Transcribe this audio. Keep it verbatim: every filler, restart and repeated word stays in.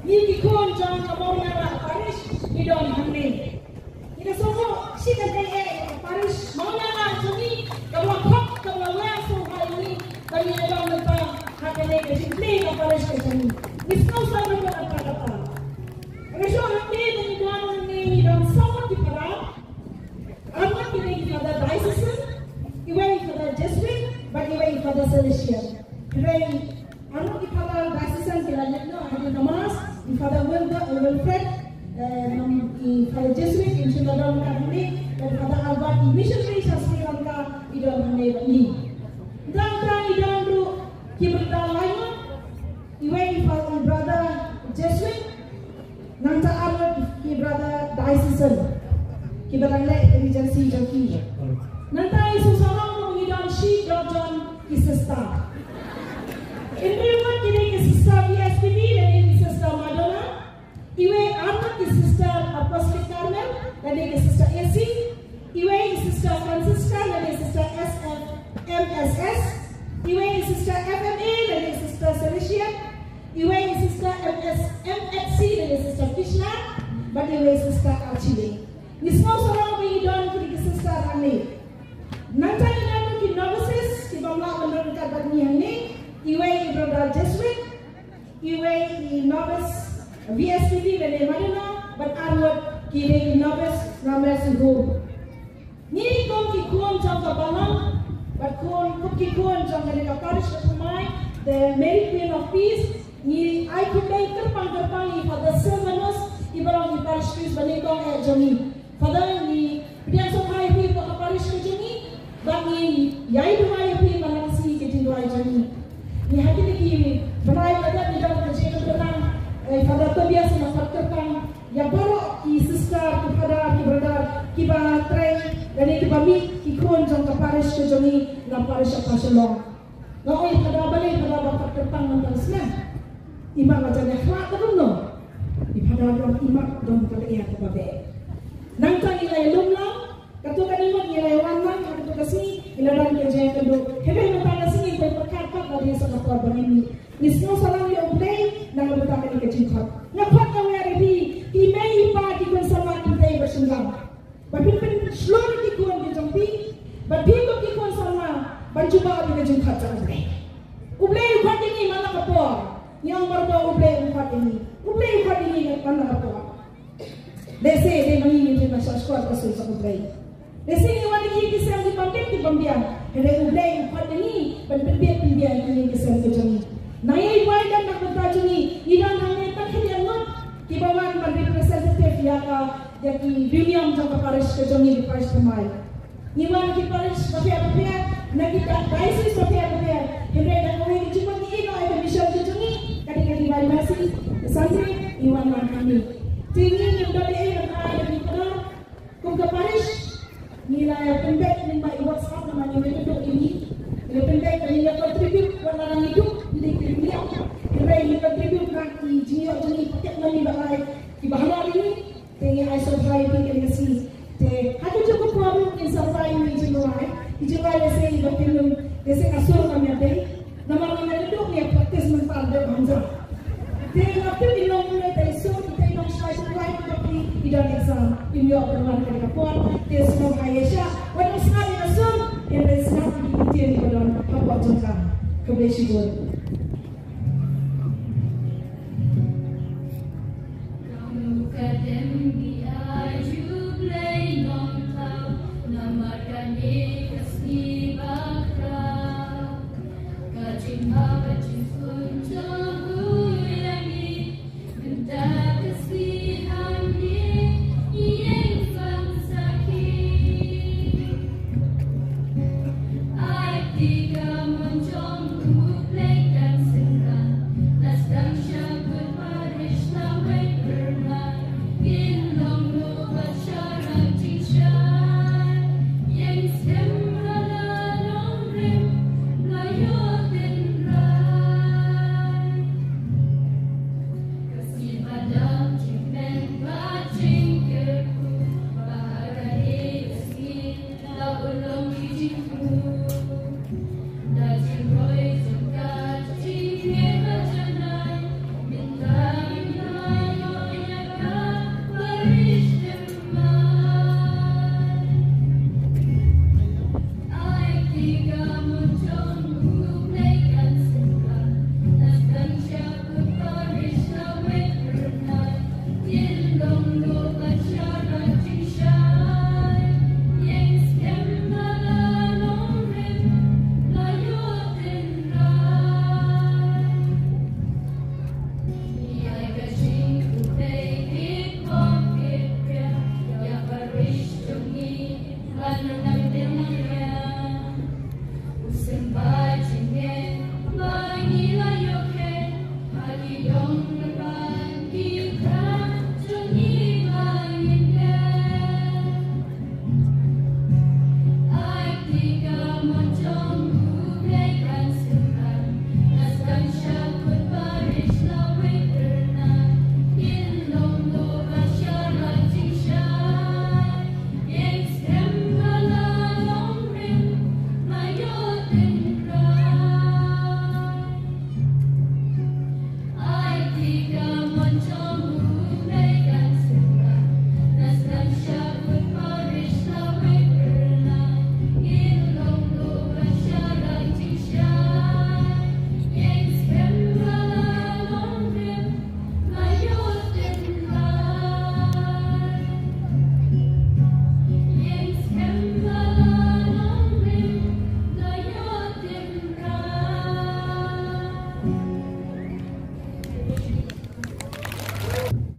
Ngi ki khun jong ka Mawniang Parish ngi don hangne. Ngi da sngewthuh shi kynthei eh ka parish Mawniang jong ngi ka la khot ka la wer sngewbha ïa ngi ba ngi ïa don mynta ha kane ka jingplie ka parish ka jong ngi. Ngi sngewsarong na kata kata. Nga shu hangne ba ngi don hangne ngi don saw ngut ki phadar. Arngut ki dei ki Father Diocesan, iwei i Father Jesuit, bad iwei i Father Salesian. Hynrei arngut ki Father Diocesan ki la leit noh ha ka Mass, i Father Wilbert, eh, Wilfred, eh, i Father Jesuit, i Father Don Kadri, bad Father Albert, i missionary sha Sri Lanka, i don hangne bad ngi. Tang tang i don ruh ki brother laingut, iwei i Father, i brother Jesuit, nangta arngut ki brother diocesan kiba dang leh regency jong ki. Nangta i sngewsarong ba ngi don shi dozan ki sister. Hynriew ngut ki dei ki sister V S P D lane ki sister Madonna. Iwei arngut ki sister Apostolic Carmel lane ki sister A C. Iwei i sister Franciscan lane sister S F M S S. Iwei i sister F M A lane sister Salesian. Iwei i sister M S, M S C lane sister Krishna, bad iwei i sister Archie. Ngi sngewsarong ba ngi don ki dei ki sister hangne. Nangta ngi don ki novices kiba ym lah ban don ryngkat bad ngi hangne. Iwei i brother Jesuit, iwei i novice V S P D lane Madonna, bad arngut ki dei ki novice na Mercy Home. Ngi kum ki khun jong ka balang, bad khun, kum ki khun jong kane ka parish ka thymmai, the Mary Queen of Peace, ngi ai khublei kyrpang kyrpang ïa Father Silvanus, iba long i parish priest ba nyngkong eh jong ngi. Father, ngi pdiang sngewbha ïa phi hapoh ka parish ka jong ngi, bad ngi ïai duwai ïa phi man la ka sngi ka jingduwai jong ngi. Ngi ha kine ki bnai ba dep ngi don ka jingïakynduh, eh, Father Tobias, ngi khot kyrpang ïa baroh ki sister, ki father, ki brother kiba trei lane kiba mih ki khun jong ka parish ka jong ngi na parish Upper Shillong. Nga ong ïa Father balei Father ba khot kyrpang mynta ka snem. I mat la jan ïakhlad da kumno. I Father ba ong i mat don ka lyer kaba beh. Nangta ngi la ïalum lang. Katto katne ngut ngi la ïawan lang ha katto ka sngi, ngi la don ka jingïakynduh. Hynrei mynta ka sngi ngin pyrkhat pat lada ïa sa ka por ba ngin mih. Ngi sngewsarong ïa U Blei na ka bynta kane ka jingkhot. Nga khot nga wer ïa phi, i mei i pa, ki khun samla, ki kynthei bad shynrang, ba phin pynshlur ïa ki khun ki jong phi, bad phi kum ki khun samla ban jubab ïa ka jingkhot jong U Blei. U Blei u khot ïa ngi man la ka por. Ngi ong baroh U Blei u khot ïa ngi. U Blei u khot ïa ngi man la ka por. Lehse dei ma ngi ngim shym la shah shkor ka sur jong U Blei. Lehse ngi wan ïa ki ïing ki sem ki bym bit ki bym biang. Hynrei U Blei u khot ïa ngi ban pynbit pynbiang ïa ki ïing ki sem ki jong ngi. Ngi ïai duwai don na ka bynta jong ngi, ngi don hangne tang khyndiat ngut kiba wan ban representative ïa ka, ïa ki riewniam jong ka parish ka jong ngi, ka parish thymmai. Ngi wan ki parish bapher bapher, na ki diocese bapher bapher. Hynrei da kawei ka jingmut ngi ïehnoh ïa ka mission ka jong ngi, ka dei ka Divine Mercy Sunday, ngi wan lang hangne. Te ngi ngim don ei ei ban ai ïa ki khadar. Kum ka parish ngi la ïa pynbeit lyngba i WhatsApp namar ngi mih ka duk ïa ngi. Ngi la pynbeit ba ngin ïa contribute wat la dang ïa duk, ngi dei ki riewniam. Hynrei ngi contribute na i jingïoh jong ngi, pocket money ba ai kiba halor ïa ngi. Te ngi ai sngewbha ïa phi kane ka sngi. Te ha kajuh ka por ruh ngin sa rwai ïa i jingrwai. I jingrwai lehse iba pynlong, lehse ka sur kam ïadei. Namar nga la duk ngi practice mynta dep hangta. Te nga tip i nong ne te i sur, te i nong shai, te i nong shai ba phi i don exam. Phin ïoh ban wan kane ka por. Te sngewbha ïa shah. Wat nym sngap ïa ka sur, hynrei sngap ïa ki ktien ba don hapoh jong ka. Khublei shibun.